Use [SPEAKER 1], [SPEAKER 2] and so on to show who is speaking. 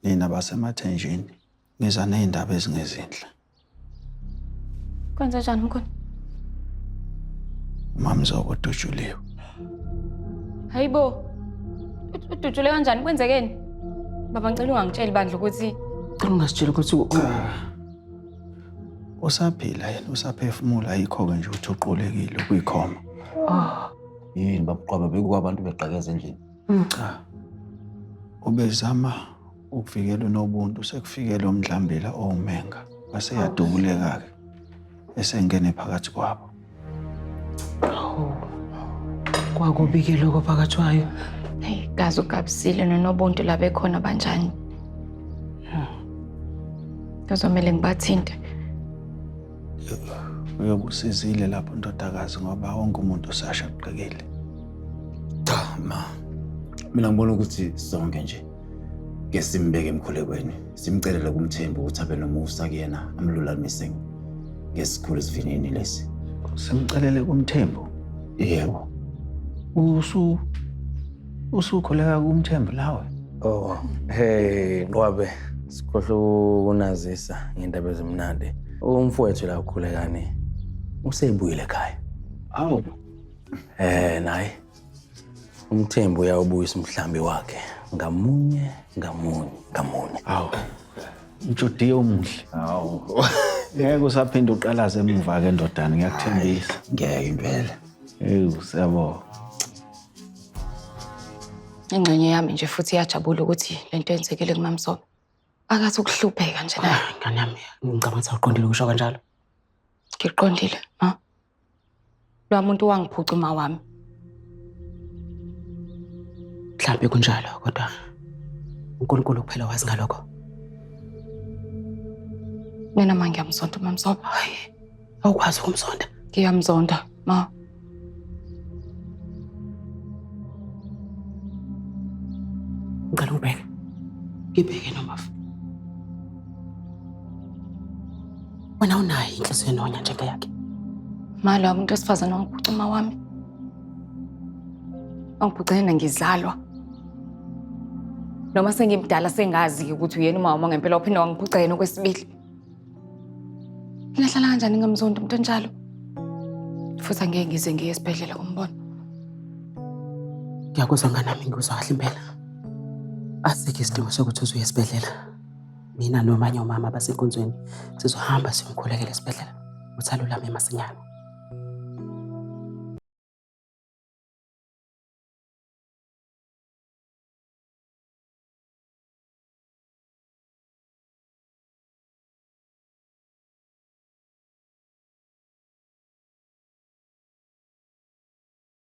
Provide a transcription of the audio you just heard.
[SPEAKER 1] Nina basemathenjini niza nezindaba ezingezinhle.
[SPEAKER 2] Kwenze njani mkhulu?
[SPEAKER 1] UMamzobo udutshuliwe.
[SPEAKER 2] Hayibo. Udutshule kanjani kwenzekeni? Baba ngicela ungangitsheli bandla ukuthi
[SPEAKER 3] Cela ungasitsheli ukuthi
[SPEAKER 1] Usaphila yena, usaphefumula ayikho-ke nje ukuthi uqulekile kuyikhoma.
[SPEAKER 4] Yini babuqwaba bekukwabantu begqekeza endlini.
[SPEAKER 1] Cha. Ubezama ukuvikela uNobuntu sekufikele umdlambila owumenga. Waseyadubuleka-ke esengene phakathi kwabo.
[SPEAKER 3] Kwakubi-ke lokho phakathi kwayo.
[SPEAKER 2] Hey, gazi ugabisile noNobuntu la bekhona banjani? Kuzomele ngibathinte.
[SPEAKER 1] Uyobe usizile lapho ndodakazi ngoba wonke umuntu usashaqekile.
[SPEAKER 4] Cha ma. Mina ngibona ukuthi sonke nje ke simbeke emkhulekweni, simcelele kumthembu ukuthi abe nomusa kuyena amlulamise ngesikhulu isivinini lesi.
[SPEAKER 1] Simcelele kumthembu.
[SPEAKER 4] Yebo.
[SPEAKER 1] Usu usukhuleka kumthembu nawe?
[SPEAKER 5] Oh, hey Nqwabe, sikhohlwe ukunazisa ngendaba ezimnandi. Umfowethu la ukhulekani usebuyile ekhaya.
[SPEAKER 1] Awu,
[SPEAKER 5] Naye umthembu uyawubuyisa umhlambi wakhe ngamunye ngamunye ngamunye.
[SPEAKER 1] Awu. Mjodiye omuhle.
[SPEAKER 4] Awu.
[SPEAKER 1] Ngeke usaphinda uqalaze emuva ke ndodana, ngiyakuthembisa.
[SPEAKER 4] Ngeke impela.
[SPEAKER 1] Ewu, siyabonga.
[SPEAKER 2] Ingxenye yami nje futhi iyajabula ukuthi lento yenzekile kuMamsobo. Akathi ukuhlupheka nje naye.
[SPEAKER 3] Ngane yami, ngicabanga ukuthi awuqondile ukusho kanjalo.
[SPEAKER 2] Ngiqondile, ma. Lo muntu wangiphuca uma wami.
[SPEAKER 3] Mhlawumbe kunjalo, kodwa uNkulunkulu kuphela wazi ngalokho.
[SPEAKER 2] Mina ma ngiyamzonda uMamsobo.
[SPEAKER 3] Hayi, awukwazi ukumzonda.
[SPEAKER 2] Ngiyamzonda, ma.
[SPEAKER 3] Ngicela ungibheke. Ngibheke Nomafu. Wena unayo inhliziyo enonya njengeyakhe.
[SPEAKER 2] Ma lo muntu wesifazane wangiphuca uma wami. Wangiphuca yena ngizalwa. Noma sengimdala sengazi-ke ukuthi uyena uma wami ngempela waphinde wangiphuca yena okwesibili. Ngingahlala kanjani ngingamzondi umuntu onjalo? Futhi angeke ngize ngiye esibhedlela kumbona.
[SPEAKER 3] Ngiyakuzwa ngane yami, ngikuzwa kahle impela. Asikho isidingo sokuthi uze uye esibhedlela. Mina nomanye omama abasenkonzweni sizohamba siyomkhulekela esibhedlela ukuthi alulame masinyane.